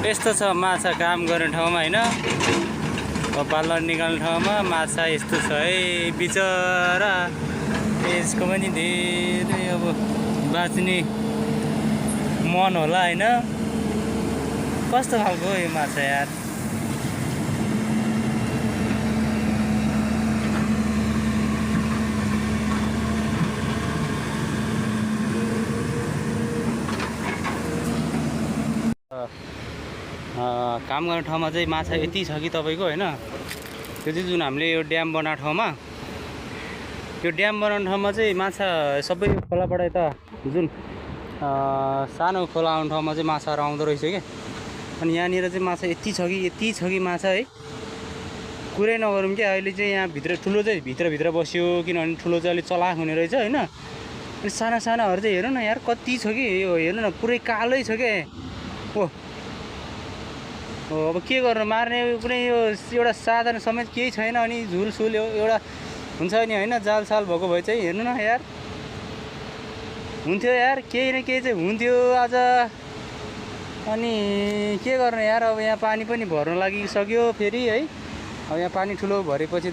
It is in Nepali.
यस्तो छ माछा काम गर्ने ठाउँमा हैन, कपाल निकाल्ने ठाउँमा माछा यस्तो छ है बिचरा। यसको पनि धेरै अब बाँच्ने मन होला हैन। कस्तो खालको यो माछा यार। काम गर्ने ठाउँमा चाहिँ माछा यति छ कि तपाईँको होइन, त्यो चाहिँ जुन हामीले यो ड्याम बनाएको ठाउँमा, यो ड्याम बनाउने ठाउँमा चाहिँ माछा सबै खोलाबाट यता जुन सानो खोला आउने ठाउँमा चाहिँ माछाहरू आउँदो रहेछ क्या। अनि यहाँनिर चाहिँ माछा यति छ कि माछा है, कुरै नगरौँ क्या। अहिले चाहिँ यहाँ भित्र ठुलो चाहिँ भित्रभित्र बस्यो, किनभने ठुलो चाहिँ अलिक चलाक हुने रहेछ होइन। अनि साना सानाहरू चाहिँ हेर्नु न यार कति छ कि यो, हेर्नु न पुरै कालै छ क्या। हो अब के गर्नु, मार्ने कुनै यो एउटा साधन समेत केही छैन। अनि झुलसुल एउटा हुन्छ नि होइन, जालसाल भएको भए चाहिँ हेर्नु न यार हुन्थ्यो यार, केही न केही चाहिँ हुन्थ्यो आज। अनि के गर्नु यार, अब यहाँ पानी पनि भर्न लागिसक्यो फेरि है। अब यहाँ पानी ठुलो भरेपछि